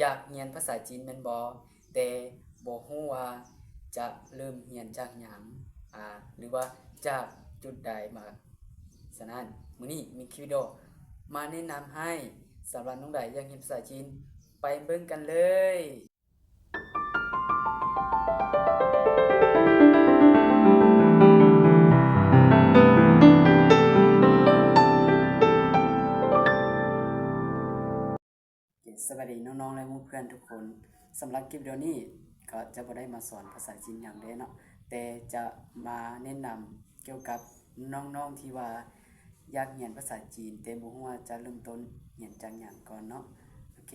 ຢາກຮຽນພາສາຈີນແມ່ນບໍ່? ແຕ່ບໍ່ຮູ້ວ່າຈະເລີ່ມຮຽນຈາກຫຍັງ ອາ ຫຼືວ່າຈາກຈຸດໃດມາ. ສະນັ້ນ ມື້ນີ້ມີຄລິບວິດີໂອມາແນະນຳໃຫ້ ສຳລັບນ້ອງໃດຢາກຮຽນພາສາຈີນ ໄປເບິ່ງກັນເລີຍ. ສະບາຍດີນ້ອງໆ ແລະ ໝູ່ເພື່ອນທຸກຄົນ. ສຳລັບຄລິບວິດີໂອນີ້ກໍຈະບໍ່ໄດ້ມາສອນພາສາຈີນຫຍັງເດ້ເນາະ, ແຕ່ຈະມາແນະນຳກ່ຽວກັບນ້ອງໆ ທີ່ວ່າຢາກຮຽນພາສາຈີນ ແຕ່ບໍ່ຮູ້ວ່າຈະເລີ່ມຕົ້ນຮຽນຈາກຫຍັງກ່ອນເນາະ. ໂອເຄ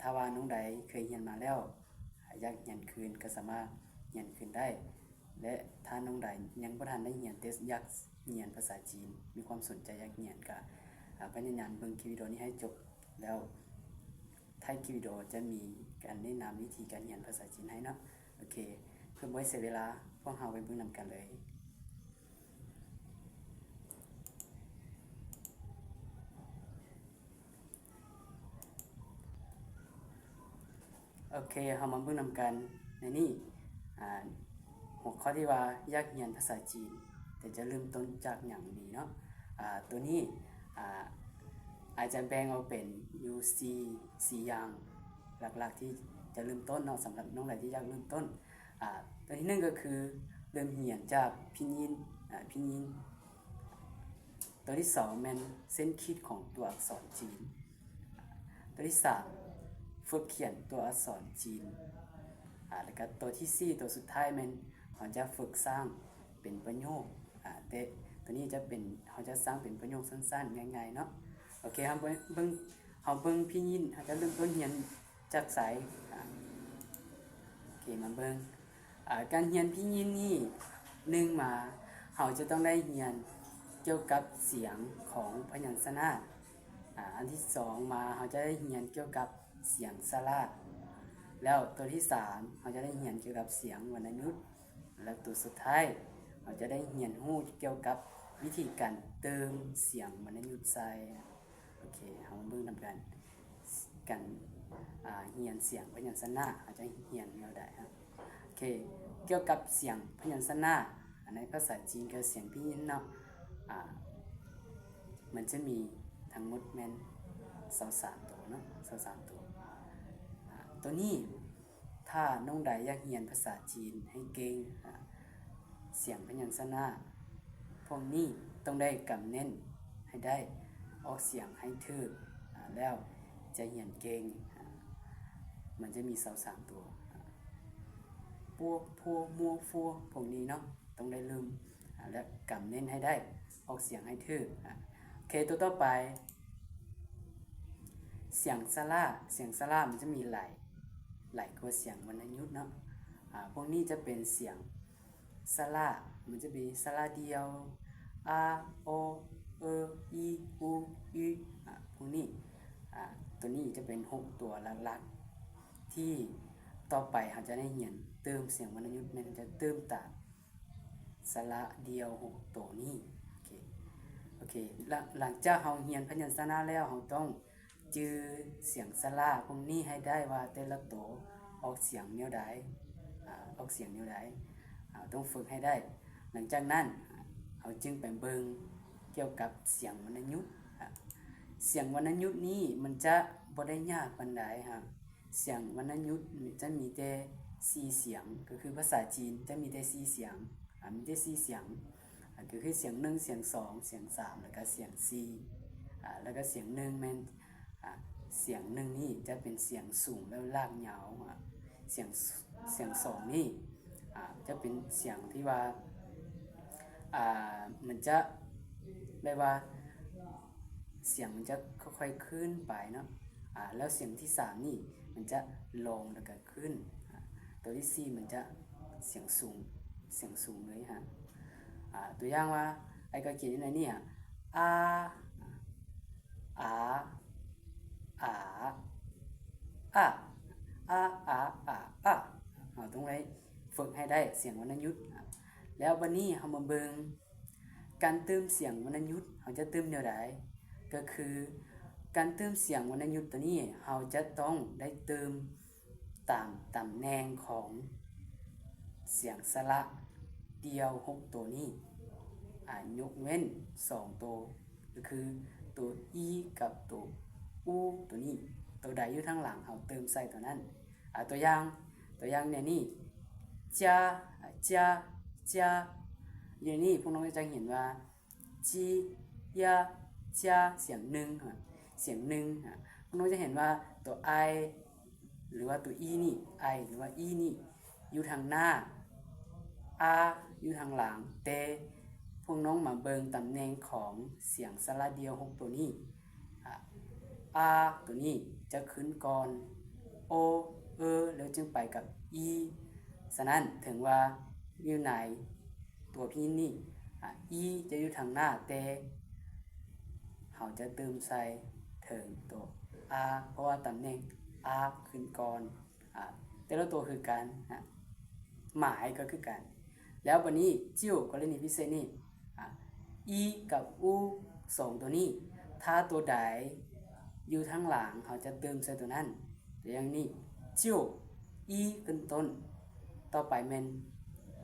ຖ້າວ່ານ້ອງໃດເຄີຍຮຽນມາແລ້ວ ຢາກຮຽນຄືນ ກໍສາມາດຮຽນຄືນໄດ້. ແລະ ຖ້ານ້ອງໃດຍັງບໍ່ທັນໄດ້ຮຽນ ແຕ່ຢາກຮຽນພາສາຈີນ ມີຄວາມສົນໃຈຢາກຮຽນ ກະ ອາ ພະຍາຍາມເບິ່ງຄລິບວິດີໂອນີ້ໃຫ້ຈົບ ແລ້ວທ້າຍຄລິບວິດີໂອຈະມີການແນະນຳວິທີການຮຽນພາສາຈີນໃຫ້ເນາະ. ໂອເຄ ເພື່ອບໍ່ໃຫ້ເສຍເວລາ ພວກເຮົາໄປເບິ່ງນຳກັນເລີຍ. ໂອເຄ ເຮົາມາເບິ່ງນຳກັນໃນນີ້ ອາ ຫົວຂໍ້ທີ່ວ່າຢາກຮຽນພາສາຈີນ ແຕ່ຈະເລີ່ມຕົ້ນຈາກຫຍັງດີເນາະ. ອາ ໂຕນີ້ ອາ ອາດຈະແບ່ງອອກເປັນຢູ່ສີ່ ສີ່ຢ່າງຫຼັກໆ ທີ່ຈະເລີ່ມຕົ້ນເນາະ ສຳລັບນ້ອງໃດທີ່ຢາກເລີ່ມຕົ້ນ. ອາ ໂຕທີໜຶ່ງກໍຄືເລີ່ມຮຽນຈາກພິນຢິນ ອາ ພິນຢິນ. ໂຕທີສອງແມ່ນເສັ້ນຂີດຂອງຕົວອັກສອນຈີນ. ໂຕທີສາມຝຶກຂຽນຕົວອັກສອນຈີນ. ອາ ແລ້ວກໍໂຕທີສີ່ ໂຕສຸດທ້າຍແມ່ນເຮົາຈະຝຶກສ້າງເປັນປະໂຫຍກ. ອາ ແຕ່ໂຕນີ້ຈະເປັນ ເຮົາຈະສ້າງເປັນປະໂຫຍກສັ້ນໆ ງ່າຍໆ ເນາະ. ໂອເຄ ເຮົາເບິ່ງ ເບິ່ງ ເຮົາເບິ່ງພິນຢິນ ເຮົາຈະເລີ່ມຕົ້ນຮຽນຈາກໃສ? ອາ ໂອເຄ ມາເບິ່ງ ອາ ການຮຽນພິນຢິນນີ້ ໜຶ່ງມາ ເຮົາຈະຕ້ອງໄດ້ຮຽນກ່ຽວກັບສຽງຂອງພະຍັນຊະນະ. ອາ ອັນທີສອງມາ ເຮົາຈະໄດ້ຮຽນກ່ຽວກັບສຽງສະຫຼະ. ແລ້ວໂຕທີສາມ ເຮົາຈະໄດ້ຮຽນກ່ຽວກັບສຽງວັນນະຍຸດ. ແລ້ວໂຕສຸດທ້າຍ ເຮົາຈະໄດ້ຮຽນຮູ້ກ່ຽວກັບວິທີການເຕີມສຽງວັນນະຍຸດໃສ່. ໂອເຄ ເຮົາມາເບິ່ງນຳກັນ ການ ອາ ຮຽນສຽງພະຍັນຊະນະ ເຮົາຈະຮຽນແນວໃດ? ໂອເຄ ກ່ຽວກັບສຽງພະຍັນຊະນະ ໃນພາສາຈີນກໍສຽງພິນຢິນເນາະ ອາ ມັນຈະມີທັງໝົດແມ່ນຊາວສາມໂຕເນາະ ຊາວສາມໂຕ. ອາ ໂຕນີ້ ຖ້ານ້ອງໃດຢາກຮຽນພາສາຈີນໃຫ້ເກັ່ງ ອາ ສຽງພະຍັນຊະນະພວກນີ້ຕ້ອງໄດ້ກຳແໜ້ນໃຫ້ໄດ້ ອອກສຽງໃຫ້ຖືກ ອາ ແລ້ວຈະຮຽນເກັ່ງ. ອາ ມັນຈະມີຊາວສາມຕົວ ອາ ປົວ ພົວ ມົວ ຟວ ພວກນີ້ເນາະ ຕ້ອງໄດ້ເລີ່ມ ອາ ແລະ ກຳແໜ້ນໃຫ້ໄດ້ ອອກສຽງໃຫ້ຖືກ. ອາ ໂອເຄ ຕົວຕໍ່ໄປ ສຽງສະຫຼະ. ສຽງສະຫຼະມັນຈະມີຫຼາຍ ຫຼາຍກວ່າສຽງວັນນະຍຸດເນາະ. ອາ ພວກນີ້ຈະເປັນສຽງສະຫຼະ ມັນຈະມີສະຫຼະດ່ຽວ ອາ ໂອ ເອີ ອີ ອູ ອື ອາ ພວກນີ້. ອາ ໂຕນີ້ຈະເປັນຫົກຕົວຫຼັກໆ ທີ່ຕໍ່ໄປເຮົາຈະໄດ້ຮຽນເຕີມສຽງວັນນະຍຸດ ແມ່ນຈະເຕີມຕາມ ສະຫຼະດ່ຽວຫົກໂຕນີ້. ໂອເຄ ໂອເຄ ຫຼັງ ຫຼັງຈາກເຮົາຮຽນພະຍັນຊະນະແລ້ວ ເຮົາຕ້ອງຈື່ສຽງສະຫຼະພວກນີ້ໃຫ້ໄດ້ວ່າແຕ່ລະໂຕອອກສຽງແນວໃດ ອາ ອອກສຽງແນວໃດ ເຮົາຕ້ອງຝຶກໃຫ້ໄດ້. ຫຼັງຈາກນັ້ນ ເຮົາຈຶ່ງໄປເບິ່ງກ່ຽວກັບສຽງວັນນະຍຸດ. ອາ ສຽງວັນນະຍຸດນີ້ມັນຈະບໍ່ໄດ້ຍາກປານໃດ ອາ ສຽງວັນນະຍຸດຈະມີແຕ່ສີ່ສຽງ ກໍຄືພາສາຈີນຈະມີແຕ່ສີ່ສຽງ ອາ ມີແຕ່ສີ່ສຽງ ອາ ກໍຄືສຽງໜຶ່ງ ສຽງສອງ ສຽງສາມ ແລ້ວກໍສຽງສີ່ ອາ ແລ້ວກໍສຽງໜຶ່ງແມ່ນ ອາ ສຽງໜຶ່ງນີ້ຈະເປັນສຽງສູງແລ້ວລາກຍາວ ອາ ສຽງ ສ- ສຽງສອງນີ້ ອາ ຈະເປັນສຽງທີ່ວ່າ ອາ ມັນຈະ ແບບວ່າ ສຽງມັນຈະຄ່ອຍໆຂຶ້ນໄປເນາະ ອາ ແລ້ວສຽງທີສາມນີ້ມັນຈະລົງແລ້ວກໍຂຶ້ນ ອາ ຕົວທີສີ່ມັນຈະສຽງສູງ ສຽງສູງເລີຍຮະ. ອາ ຕົວຢ່າງວ່າ ອ້າຍກໍຂຽນຢູ່ໃນນີ້ ອາ ອາ ອາ ອາ ອາ ອາ ອາ ອາ ເຮົາຕ້ອງໄດ້ຝຶກໃຫ້ໄດ້ສຽງວັນນະຍຸດ. ແລ້ວບັດນີ້ເຮົາມາເບິ່ງ ການຕື່ມສຽງວັນນະຍຸດ ເຮົາຈະຕື່ມແນວໃດ? ກໍຄື ການເຕີມສຽງວັນນະຍຸດໂຕນີ້ ເຮົາຈະຕ້ອງໄດ້ເຕີມຕາມຕຳແໜ່ງຂອງສຽງສະຫຼະດ່ຽວຫົກໂຕນີ້ ອາ ຍົກເວັ້ນສອງໂຕ ກໍຄືໂຕອີກັບໂຕອູໂຕນີ້ ໂຕໃດຢູ່ທາງຫຼັງເຮົາເຕີມໃສ່ໂຕນັ້ນ. ອາ ຕົວຢ່າງ ຕົວຢ່າງໃນນີ້ ຈາ ອາ ຈາ ຈາ ຢູ່ໃນນີ້ພວກນ້ອງຈະເຫັນວ່າ ຈີ ຢາ ຈາ ສຽງໜຶ່ງ ສຽງໜຶ່ງ. ພວກນ້ອງຈະເຫັນວ່າໂຕໄອ ຫຼືວ່າໂຕອີນີ້ ໄອ ຫຼືວ່າອີນີ້ ຢູ່ທາງໜ້າ ອາ ຢູ່ທາງຫຼັງ. ແຕ່ພວກນ້ອງມາເບິ່ງຕຳແໜ່ງຂອງສຽງສະຫຼະດ່ຽວຫົກໂຕນີ້ ອາ ອາໂຕນີ້ຈະຂຶ້ນກ່ອນ ໂອ ເອີ ແລ້ວຈຶ່ງໄປກັບອີ. ສະນັ້ນ ເຖິງວ່າຢູ່ໃນຕົວພີນນີ້ ອາ ອີຈະຢູ່ທາງໜ້າ ແຕ່ເຮົາຈະຕື່ມໃສ່ເຖິງຕົວອາ ເພາະວ່າຕຳແໜ່ງອາຂຶ້ນກ່ອນ. ອາ ແຕ່ລະຕົວຄືກັນ ອາ ໝາຍກໍຄືກັນ. ແລ້ວບາດນີ້ ຈິ້ວ ກໍລະນີພິເສດນີ້ ອາ ອີກັບອູ ສອງຕົວນີ້ ຖ້າຕົວໃດຢູ່ທາງຫຼັງ ເຮົາຈະຕື່ມໃສ່ຕົວນັ້ນ. ຕົວຢ່າງນີ້ ຈິ້ວ ອີ ຂຶ້ນຕົ້ນ ຕໍ່ໄປແມ່ນ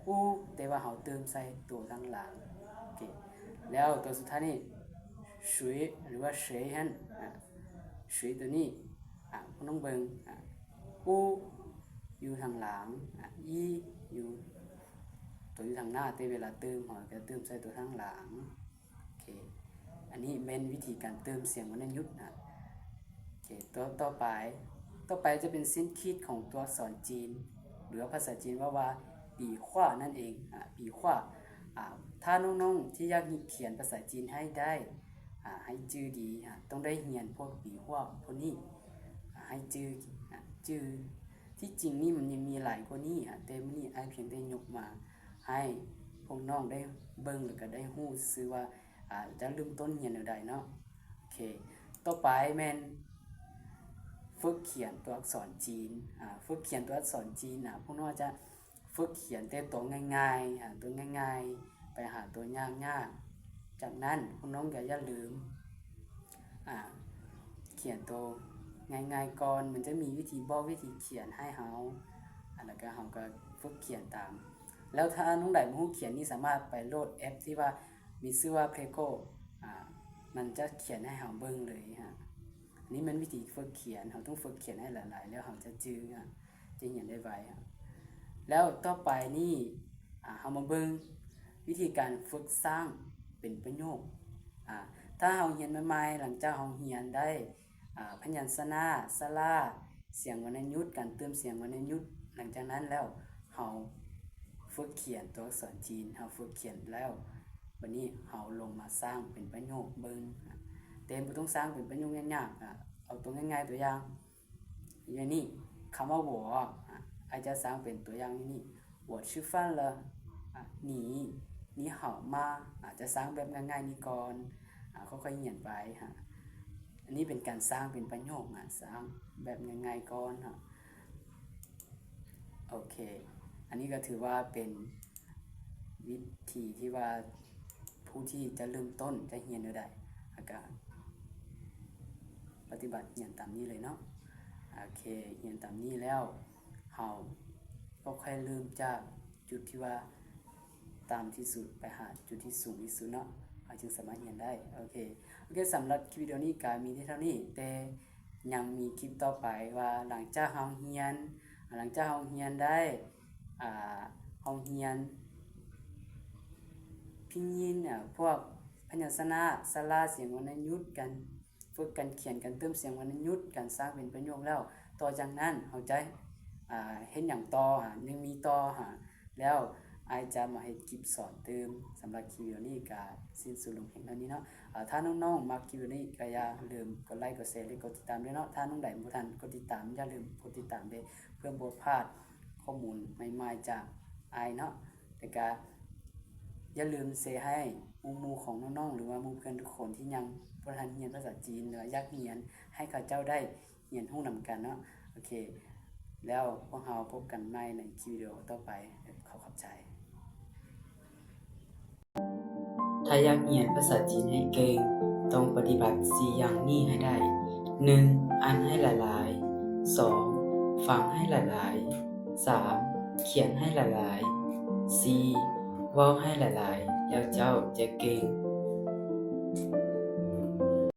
ອູ ແຕ່ວ່າເຮົາຕື່ມໃສ່ຕົວທາງຫຼັງ. ໂອເຄ ແລ້ວຕົວສຸດທ້າຍນີ້ ຊຸຍ ຫຼືວ່າເຊຍຫັ້ນ ອາ ຊຸຍຕົວນີ້ ອາ ພວກນ້ອງເບິ່ງ ອາ ອູ ຢູ່ທາງຫຼັງ ອາ ອີ ຢູ່ ຕົວຢູ່ທາງໜ້າ ແຕ່ເວລາຕື່ມ ເຮົາຈະຕື່ມໃສ່ຕົວທາງຫຼັງ. ໂອເຄ ອັນນີ້ແມ່ນວິທີການຕື່ມສຽງວັນນະຍຸດນະ. ໂອເຄ ຕົວຕໍ່ໄປ ຕໍ່ໄປຈະເປັນເສັ້ນຂີດຂອງຕົວອັກສອນຈີນ ຫຼືວ່າພາສາຈີນເວົ້າວ່າ ປີຂວາ ນັ້ນເອງ ອາ ປີຂວາ. ອາ ຖ້ານ້ອງໆທີ່ຢາກຂຽນພາສາຈີນໃຫ້ໄດ້ ອາ ໃຫ້ຈື່ດີ ອາ ຕ້ອງໄດ້ຮຽນພວກປີຂວາພວກນີ້ ອາ ໃຫ້ຈື່ ອາ ຈື່. ທີ່ຈິງນີ້ມັນຍັງມີຫຼາຍກວ່ານີ້ ອາ ແຕ່ມື້ນີ້ອ້າຍພຽງແຕ່ຍົກມາໃຫ້ພວກນ້ອງໄດ້ເບິ່ງ ແລ້ວກໍໄດ້ຮູ້ຊື່ວ່າ ອາ ຈະເລີ່ມຕົ້ນຮຽນແນວໃດເນາະ. ໂອເຄ ຕໍ່ໄປແມ່ນຝຶກຂຽນຕົວອັກສອນຈີນ ອາ ຝຶກຂຽນຕົວອັກສອນຈີນ ອາ ພວກນ້ອງຈະ ຝຶກຂຽນແຕ່ຕົວງ່າຍໆ ອາ ຕົວງ່າຍໆ ໄປຫາຕົວຍາກໆ. ຈາກນັ້ນພວກນ້ອງກໍຢ່າລືມ ອາ ຂຽນຕົວງ່າຍໆກ່ອນ ມັນຈະມີວິທີບອກວິທີຂຽນໃຫ້ເຮົາ ອາ ແລ້ວກໍເຮົາກໍຝຶກຂຽນຕາມ. ແລ້ວຖ້ານ້ອງໃດບໍ່ຮູ້ຂຽນນີ້ ສາມາດໄປໂຫຼດແອັບທີ່ວ່າມີຊື່ວ່າ Prego ອາ ມັນຈະຂຽນໃຫ້ເຮົາເບິ່ງເລີຍ ອາ ນີ້ແມ່ນວິທີຝຶກຂຽນ ເຮົາຕ້ອງຝຶກຂຽນໃຫ້ຫຼາຍໆ ແລ້ວເຮົາຈະຈື່ ອາ ຈະຮຽນໄດ້ໄວ. ແລ້ວຕໍ່ໄປນີ້ ອາ ເຮົາມາເບິ່ງວິທີການຝຶກສ້າງເປັນປະໂຫຍກ. ອາ ຖ້າເຮົາຮຽນໃໝ່ໆ ຫຼັງຈາກເຮົາຮຽນໄດ້ ອາ ພະຍັນຊະນະ ສະຫຼະ ສຽງວັນນະຍຸດ ການຕື່ມສຽງວັນນະຍຸດ ຫຼັງຈາກນັ້ນແລ້ວ ເຮົາຝຶກຂຽນຕົວອັກສອນຈີນ ເຮົາຝຶກຂຽນແລ້ວ ບາດນີ້ເຮົາລົງມາສ້າງເປັນປະໂຫຍກເບິ່ງ. ແຕ່ບໍ່ຕ້ອງສ້າງເປັນປະໂຫຍກຍາກໆ ອາ ເອົາຕົວງ່າຍໆ ຕົວຢ່າງ ຢ່າງນີ້ ຄຳວ່າ 我 ອາ ອາດຈະສ້າງເປັນຕົວຢ່າງນີ້ 我吃饭了 ອາ 你 你好吗 ອາດຈະສ້າງແບບງ່າຍໆນີ້ກ່ອນ ອາ ຄ່ອຍໆຮຽນໄປ ອາ ອັນນີ້ເປັນການສ້າງເປັນປະໂຫຍກ ອາ ສ້າງແບບງ່າຍໆກ່ອນ ອາ ໂອເຄ ອັນນີ້ກໍຖືວ່າເປັນວິທີທີ່ວ່າ ຜູ້ທີ່ຈະເລີ່ມຕົ້ນຈະຮຽນແນວໃດ ແລ້ວກະປະຕິບັດຮຽນຕາມນີ້ເລີຍເນາະ. ໂອເຄ ຮຽນຕາມນີ້ແລ້ວ ເຮົາກໍຄ່ອຍເລີ່ມຈາກຈຸດທີ່ວ່າຕ່ຳທີ່ສຸດໄປຫາຈຸດທີ່ສູງທີ່ສຸດເນາະ ເຮົາຈຶ່ງສາມາດຮຽນໄດ້. ໂອເຄ ໂອເຄ ສຳລັບຄລິບວິດີໂອນີ້ກະມີທີ່ເທົ່ານີ້ ແຕ່ຍັງມີຄລິບຕໍ່ໄປວ່າ ຫຼັງຈາກເຮົາຮຽນ ຫຼັງຈາກເຮົາຮຽນໄດ້ ອາ ເຮົາຮຽນພິນຍິນ ອາ ພວກພະຍັນຊະນະ ສະຫຼະ ສຽງວັນນະຍຸດ ການຝຶກການຂຽນ ການຕື່ມສຽງວັນນະຍຸດ ການສ້າງເປັນປະໂຫຍກແລ້ວ ຕໍ່ຈາກນັ້ນເຮົາຈະ ອາ ເຮັດຫຍັງຕໍ່ ອາ ຍັງມີຕໍ່ ອາ ແລ້ວອ້າຍຈະມາເຮັດຄລິບສອນຕື່ມ. ສຳລັບຄລິບວິດີໂອນີ້ກະສິ້ນສຸດລົງພຽງເທົ່ານີ້ເນາະ. ອາ ຖ້ານ້ອງໆມັກຄລິບວິດີໂອນີ້ກະຢ່າລືມກົດໄລກ໌ ກົດແຊ ແລະ ກົດຕິດຕາມດ້ວຍເນາະ. ຖ້ານ້ອງໃດບໍ່ທັນກົດຕິດຕາມ ຢ່າລືມກົດຕິດຕາມເດ້ ເພື່ອບໍ່ພາດຂໍ້ມູນໃໝ່ໆຈາກອ້າຍເນາະ. ແລ້ວກະຢ່າລືມແຊໃຫ້ໝູ່ໆຂອງນ້ອງໆ ຫຼືວ່າໝູ່ເພື່ອນທຸກຄົນທີ່ຍັງບໍ່ທັນຮຽນພາສາຈີນ ຫຼືວ່າຢາກຮຽນ ໃຫ້ເຂົາເຈົ້າໄດ້ຮຽນຮູ້ນຳກັນເນາະ. ໂອເຄ ແລ້ວພວກເຮົາພົບກັນໃໝ່ໃນຄລິບວິດີໂອຕໍ່ໄປ. ຂໍຂອບໃຈ. ຖ້າຢາກຮຽນພາສາຈີນໃຫ້ເກັ່ງ ຕ້ອງປະຕິບັດສີ່ຢ່າງນີ້ໃຫ້ໄດ້. ໜຶ່ງ ອ່ານໃຫ້ຫຼາຍໆ, ສອງ ຟັງໃຫ້ຫຼາຍໆ, ສາມ ຂຽນໃຫ້ຫຼາຍໆ, ສີ່ ເວົ້າໃຫ້ຫຼາຍໆ ແລ້ວເຈົ້າຈະເກັ່ງ.